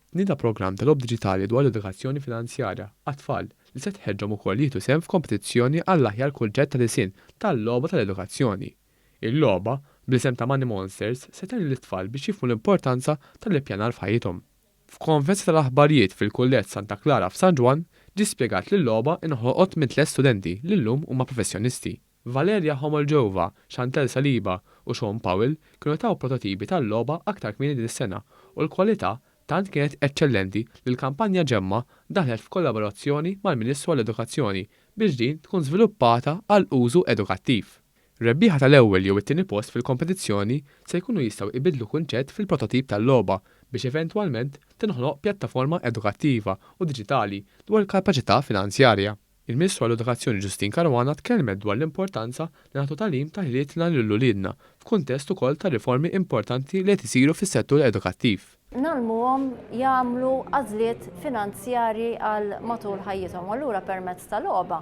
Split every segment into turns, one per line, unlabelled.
Tnieda programm ta' logħob diġitali dwar l-edukazzjoni finanzjarja għat-tfal li se tħeġġhom ukoll jieħdu sehem f'kompetizzjoni għall-aħjar kunċett ta' disinn tal-logħba tal-edukazzjoni. Il-logħba, bl-isem ta' Money Monsters, se tgħin lit-tfal biex jifhmu l-importanza tal-ippjanar f'ħajjithom. F'konferenza tal-aħbarijiet fil-Kulleġġ Santa Klara f'San Ġwann, ġie spjegat li l-logħba inħolqot minn tlett studenti li llum huma professjonisti. Valeria Homoljowa, Chantelle Saliba u Sean Powell kienu taw prototipi tal-logħba aktar kmieni din is-sena u l-kwalità tant kienet eċċellenti li l-kampanja Ġemma daħlet f'kollaborazzjoni mal-Ministru għall-Edukazzjoni biex din tkun żviluppata għal użu edukattiv. Rebbieħa tal-ewwel jew it-tieni post fil-kompetizzjoni se jkunu jistgħu jbiddlu kunċett fil-prototip tal-logħba biex eventwalment tinħoloq pjattaforma edukattiva u diġitali dwar il-kapaċità finanzjarja. Il-Ministru għall-Edukazzjoni Justyne Caruana tkellmet dwar l-importanza li nagħtu tagħlim ta' ħilietna lil uliedna f'kuntest ukoll ta' riformi importanti li qed isiru fis-settur edukattiv.
Ngħallmuhom jagħmlu għażliet finanzjarji għal matul ħajjithom u allura permezz ta' logħba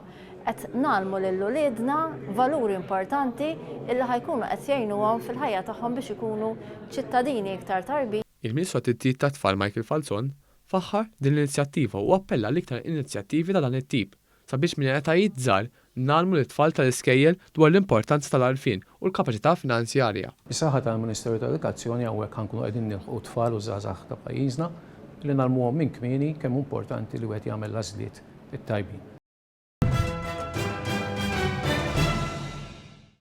qed ngħallmu lil uliedna valuri importanti illi ħa jkunu qed jgħinuhom fil-ħajja tagħhom biex ikunu ċittadini iktar tajbin.
Il-Ministru għat-Drittijiet tat-Tfal Michael Falzon Faħħar din l-inizjattiva u appella għal iktar inizjattivi ta' dan it-tip sabiex minn etajiet żgħar ngħallmu lit-tfal tal-iskejjel dwar l-importanza tal-għarfien u l-kapaċità finanzjarja.
Bis-saħħa tal-Ministeru tal-Edukazzjoni hawnhekk ħa nkunu qegħdin nilħqu t-tfal u ż-żgħażagħ ta' pajjiżna li ngħallmuhom minn kmieni kemm hu importanti li wieħed jagħmel l-għażliet it-tajbin.